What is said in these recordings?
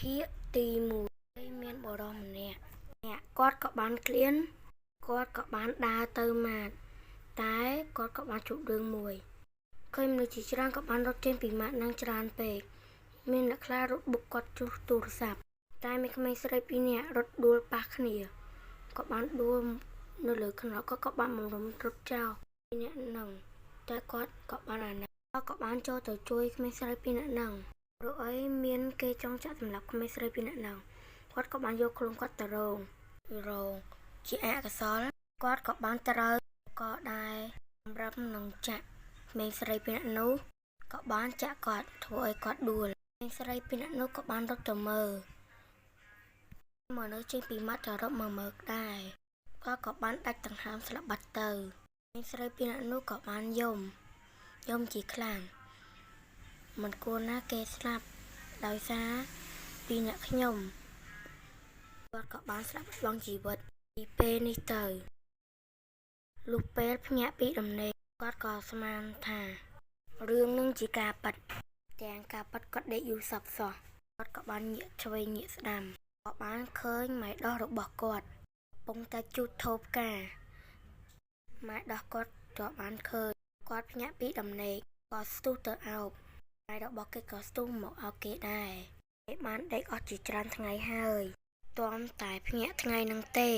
ភាគទី1មានបុរសម្នាក់អ្នកគាត់ក៏បានឃ្លានគាត់ក៏បានដើរទៅម៉ាតតែគាត់ក៏បានជួបរឿងមួយឃើញមនុស្សជាច្រើនក៏បានរត់ចេញពីម៉ាតនឹងច្រើនពេកមានអ្នកខ្លះរត់បុកគាត់ជុះទូរស័ព្ទតែមានក្មេងស្រីពីរនាក់រត់ដួលប៉ះគ្នាក៏បានដួលនៅលើខ្នល់គាត់ក៏បានបំរុំរត់ចោលពីរនាក់នឹងតែគាត់ក៏បានអាណិតគាត់ក៏បានចូលទៅជួយក្មេងស្រីពីរនាក់នឹងព្រោះអីមានគេចង់ចាក់សម្លាប់ក្មេងស្រីពីរនាក់នឹងគាត់ក៏បានយកខ្លួនគាត់ទៅរងរងជាអកុសលគាត់ក៏បានត្រូវក៏ដែរសម្រាប់នឹងចាក់ក្មេងស្រីពីរនាក់នោះក៏បានចាក់គាត់ធ្វើឲ្យគាត់ដួលក្មេងស្រីពីរនាក់នោះក៏បានរត់ទៅមើលមនុស្សចេញពីមាត់ទៅរកមើលមើលដែរគាត់ក៏បានដាច់ដង្ហើមស្លាប់បាត់ទៅក្មេងស្រីពីរនាក់នោះក៏បានយំយំជាខ្លាំងមិនគួរណាគេស្លាប់ដោយសារពីអ្នកខ្ញុំគាត់ក៏បានស្លាប់បាត់បង់ជីវិតពីពេលនេះទៅលុះពេលភ្ញាក់ពីដំណេកគាត់ក៏ស្មានថារឿងនឹងជាការប៉ັດទាំងការប៉ັດគាត់ដេកយូរសពសោះគាត់ក៏បានងាកឆ្វេងងាកស្ដាំក៏បានឃើញម៉ែដោះរបស់គាត់កំពុងតែជូតថូផ្កាម៉ែដោះគាត់ក៏បានឃើញគាត់ភ្ញាក់ពីដំណេកក៏ស្ទុះទៅអោបម៉ែរបស់គេក៏ស្ទុះមកអោបគេដែរគេបានដេកអស់ជាច្រើនថ្ងៃហើយទាំតែភ្ញាក់ថ្ងៃនឹងទេ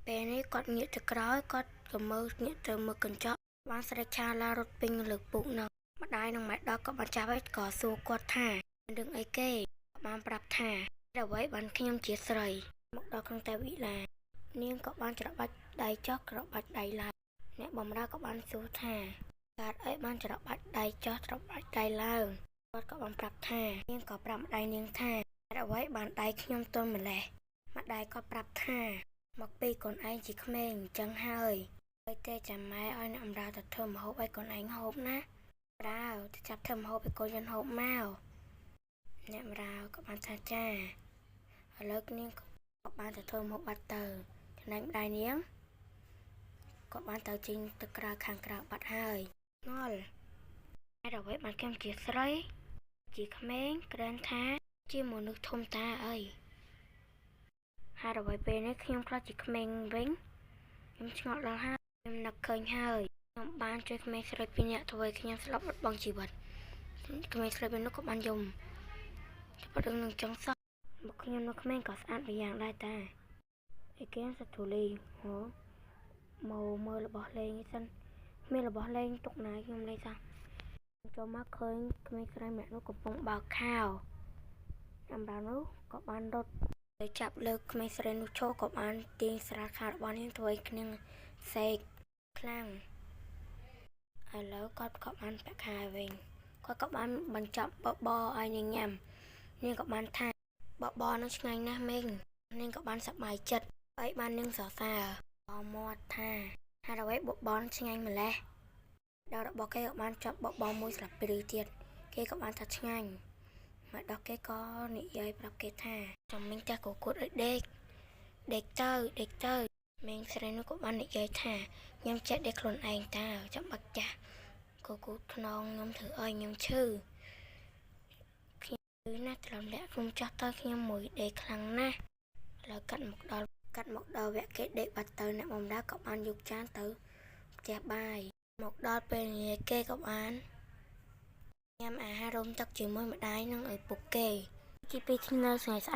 ពេលនេះគាត់ងាកទៅក្រោយគាត់ក៏មើលងាកទៅមើលកញ្ចក់បានស្រែកឆាឡារត់ពេញលើពុកនឹងម្ដាយនិងម៉ែដោះក៏បានចាប់ហើយក៏សួរគាត់ថារឿងអីគេបានប្រាប់ថាអ្វីបានខ្ញុំជាស្រីមកដល់ក្នុងតែវិឡានាងក៏បានច្របាច់ដៃចុះច្របាច់ដៃឡើងអ្នកបំរើក៏បានសួរថាកើតអីបានច្របាច់ដៃចុះច្របាច់ដៃឡើងគាត់ក៏បានប្រាប់ថានាងក៏ប្រាប់ម្ដាយនាងថាអ្វីបានដៃខ្ញុំទន់ម្លេះម្ដាយក៏ប្រាប់ថាមកពីកូនឯងជាក្មេងអញ្ចឹងហើយហើយទេចាំម៉ែឲ្យអ្នកអំរើទៅធ្វើម្ហូបឲ្យកូនឯងហូបណាប្រើទៅចាប់ធ្វើម្ហូបឲ្យកូនយើងហូបមកអ្នកអំរើក៏បានថាចាឥឡូវនាងក៏បានទៅធ្វើម្ហូបបាត់ទៅចំណែកម្ដាយនាងក៏បានទៅចេញទៅក្រៅខាងក្រៅបាត់ហើយងល់ហើយអ្វីបានខ្ញុំជាស្រីជាក្មេងក្រានថាជាមនុស្សធំតាអីហើយអ្វីពេលនេះខ្ញុំខ្លះជាក្មេងវិញខ្ញុំឆ្ងល់ដល់ហើយខ្ញុំនឹកឃើញហើយខ្ញុំបានជួយក្មេងស្រីពីរនាក់ធ្វើឲ្យខ្ញុំស្លាប់បាត់បង់ជីវិតក្មេងស្រីពីរនោះក៏បានយំតែប៉ុណ្្នឹងនឹងចង់សោះមកខ្ញុំនៅក្មេងក៏ស្អាតម្យ៉ាងដែរតាអីគេសត្វធូលីហ៎មកមើលរបស់លេងសិនមានរបស់លេងទុកណាខ្ញុំលេងសោះចូលមកឃើញក្មេងស្រីម្នាក់នោះកំពុងបើកខោអំរានោះក៏បានរត់ទៅចាប់លើកក្មេងស្រីនោះឈរក៏បានទាញស្រាខោរបស់នាងធ្វើឲ្យគ្នាសេកខ្លាំងឥឡូវគាត់ក៏បានពាក់ខោវិញគាត់ក៏បានបញ្ចប់បបរឲ្យនាងញ៉ាំនាងក៏បានថាបបរនឹងឆ្ងាញ់ណាស់មីងនាងក៏បានសប្បាយចិត្តអីបាននាងសរសើរមាត់ថាហេតុអ្វីបបរឆ្ងាញ់ម្លេះដល់របស់គេក៏បានចាប់បបរមួយស្លាបព្រាទៀតគេក៏បានថាឆ្ងាញ់មកដល់គេក៏និយាយប្រាប់គេថាចាំមីងចាស់ក៏គួតឲ្យដេកដេកទៅដេកទៅមីងស្រីនោះក៏បាននិយាយថាខ្ញុំចេះដេកខ្លួនឯងតើចាំបាច់ចាស់ក៏គូតខ្នងខ្ញុំធ្វើឲ្យខ្ញុំឈឺខ្ញុំឈឺណាស់ត្រឹមលាក់ខ្ញុំចាស់ទៅខ្ញុំមួយដេកខ្លាំងណាស់ឥឡូវកាត់មកដល់កាត់មកដល់វគ្គគេដេកបាត់ទៅអ្នកបំរើក៏បានយកចានទៅផ្ទះបាយមកដល់ពេលនេះគេក៏បានញ៉ាំអាហាររុំទឹកជាមួយម្ដាយនិងឪពុកគេជាពីនៅថ្ងៃស្អែក។